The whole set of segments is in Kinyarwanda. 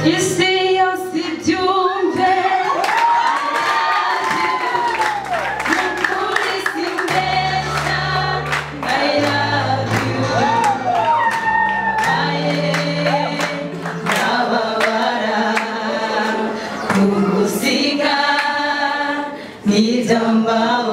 Isi yose ibyumve, nukuri simbeshya, I love you. Aye, ndababara kugusiga ntibyambaho.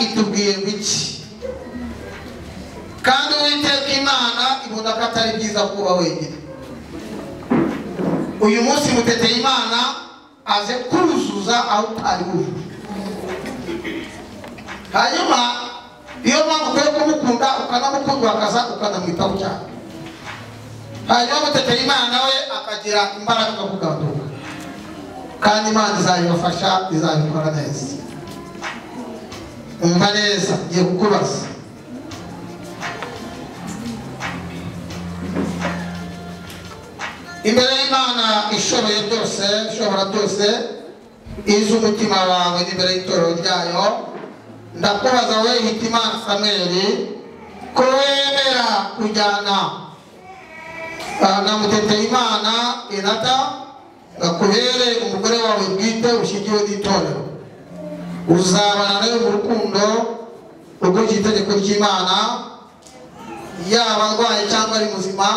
Itubwiye ngo iki? Kandi Uwiteka Imana ibona ko atari byiza kuba wenyine. Uyu munsi muteteye Imana aze kuzuza aho utari wujuje. Hanyuma iyo mpamvu ukwiye kumukunda, ukanamukundwakaza, ukanamwitaho cyane. Hanyuma muteteye Imana we akagira imbaraga zo kuganduka, kandi Imana izayibafasha, izabikora neza. Umva neza, ngiye kukubaza. Imbere y'Imana ishoboye byose, ishobora byose, izi umutima wawe n'imbere y'itorero ryayo, ndakubaza wowe Hitimana Samweli, ko wemera kujyana na Muteteyimana Enata ngakubere umugore wawe bwite ushingiwe n'itorero, uzabana nawe mu rukundo ukurikije itegeko ry'Imana, yaba arwaye cyangwa ari muzima,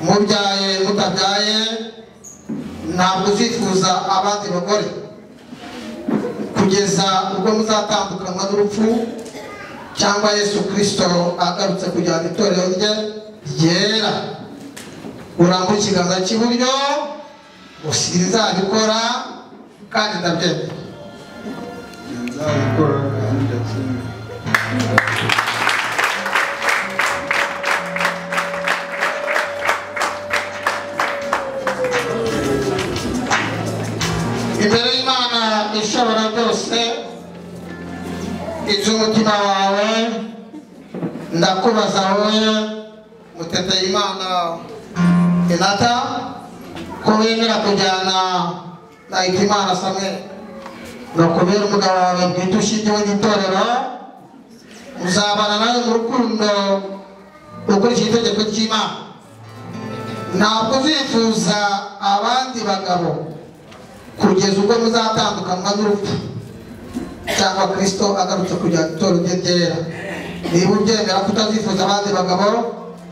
mubyaye mutabyaye, ntabwo uzifuza abandi bagore kugeza ubwo muzatandukanwa n'urupfu cyangwa Yesu Kristo agarutse kujyana itorero rye ryera. Urambure ikiganza cy'iburyo, sinzabikora kandi ndabyemera. Nzabikora kandi ndabyemera. Imbere y'Imana ishobora byose, izi umutima wawe, ndakubaza wowe Muteteyimana Enata, ko wemera kujyana na Hitimana Samweli ngakubera umugabo wawe bwite ushingiwe n'itorero, uzabana nawe mu rukundo ukurikije itegeko ry'Imana, ntabwo uzifuza abandi bagabo kugeza ubwo muzatandukanwa n'urupfu cyangwa Kristo agarutse kujyana itorero rye ryera. Niba ubyemera ko utazifuza abandi bagabo,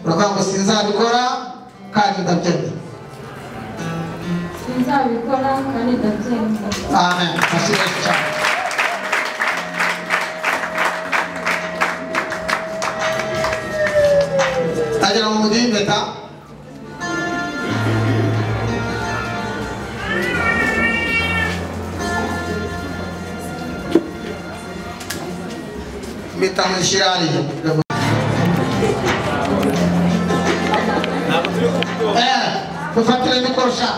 uravuga ngo sinzabikora kandi ndabyemera. Sinzabikora kandi ndabyemera. Amen. Murakoze cyane. Ndagira ngo muduhe impeta. Impeta muzishyire hariya. Mufatire mikoro sha,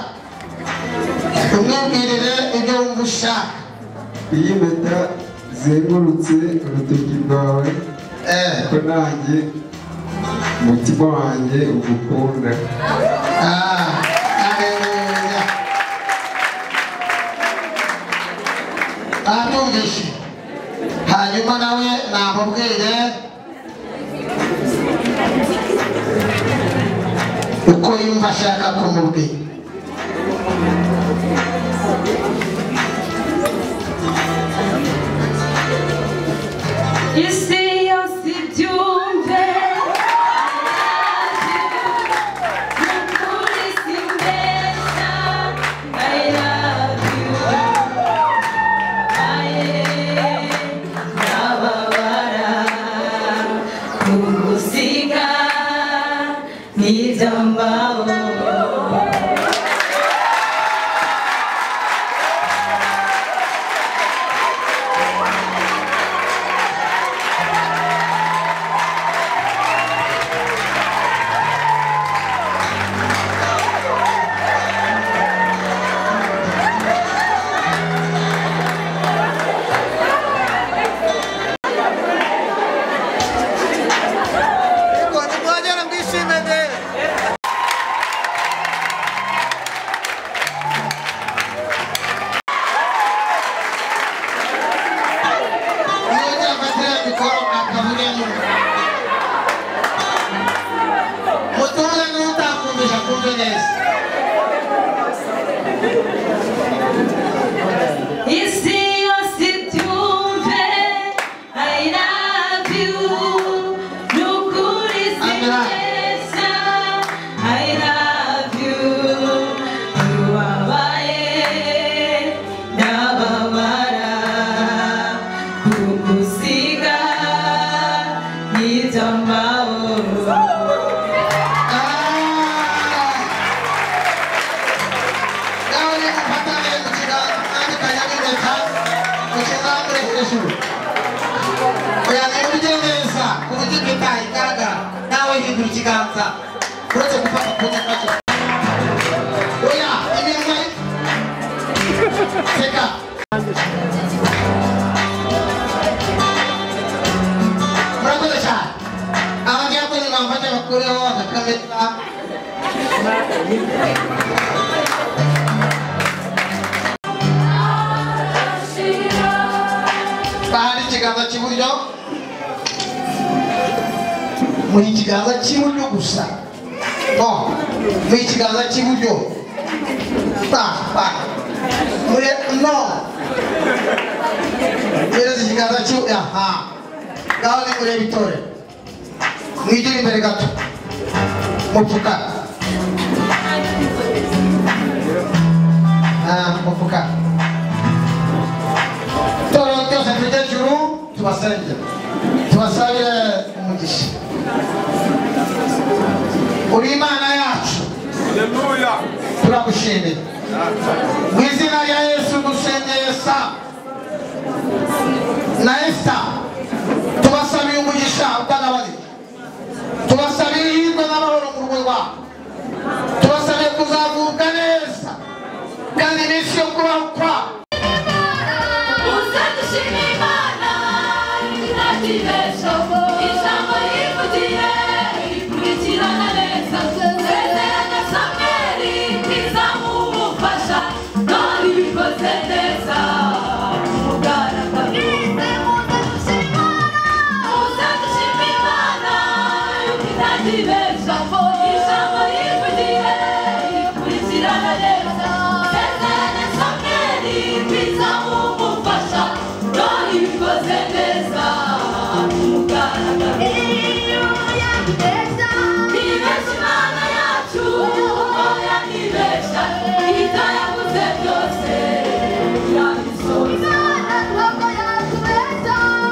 umwibwirire ibyo wumva ushaka. Iyi mpeta zengurutse urutoki rwawe, ko nanjye umutima wanjye ugukunda. Haleluya. Abyumvishe. Hanyuma nawe namubwire uko yumva ashaka kumubwira. Isi yose ibyumve, nukuri simbeshya, I love you. Aye, ndababara kugusiga ntibyambaho. impeta igaragara. Nawe hindura ikiganza uretse gufata ku nyakacyo. Oya, iminwa seka. Murakoze cyane. Abadiyakoni bamfashe bakureho agakameza. Bahari ikiganza cy'iburyo, muha ikiganza cy'iburyo gusa. No, muha ikiganza cy'iburyo. Pa, pa. No. Muhereze ikiganza cy'iburyo. Aha. Ngaho nimurebe itorero. Mwigire imbere gato. Mupfuka. Mupfuka. Itorero ryose tujye ejuru tubasengere. Tubasabire umugisha. Uri Imana yacu. Haleluya. Turagushimira. Mu izina rya Yesu dusengeye Sam na Esther. Tubasabiye umugisha utagabanije. Tubasabiye ihirwe n'amahoro mu rugo rwabo. Tubasabiye kuzavuka neza kandi iminsi yo kubaho kwabo. Ijambo rivugiye rikurikirana neza. Sezeranya Samweli rizamumufasha, none bikoze neza ku mugaragaro. Muze dushime Imana yuko itatibesha. Ijambo rivugiye rikurikirana neza. Sezeranya Samweli rizamumufasha, none bikoze neza ku mugaragaro. Nibesha Imana yacu, oya nibesha, ibyo yavuze byose irabisohoza.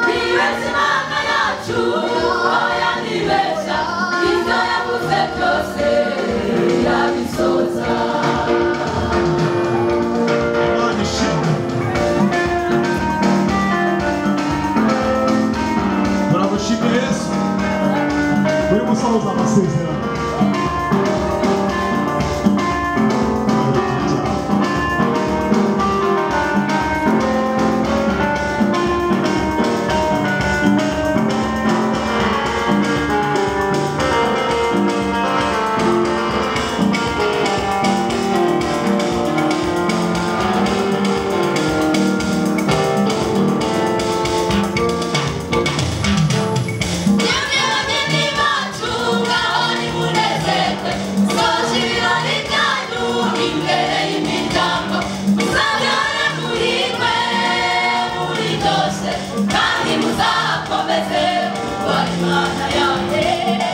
Nibesha Imana yacu, oya nibesha, ibyo yavuze byose irabisohoza. Imana ishimwe. Turagushimiye Yesu uri gusohoza amasezerano. Yemwe bageni bacu ngaho nimunezerwe, soje ibirori byanyu imbere y'imiryango, muzabyare muhirwe muri byose, kandi muzakomeze kuba Imana yanyu.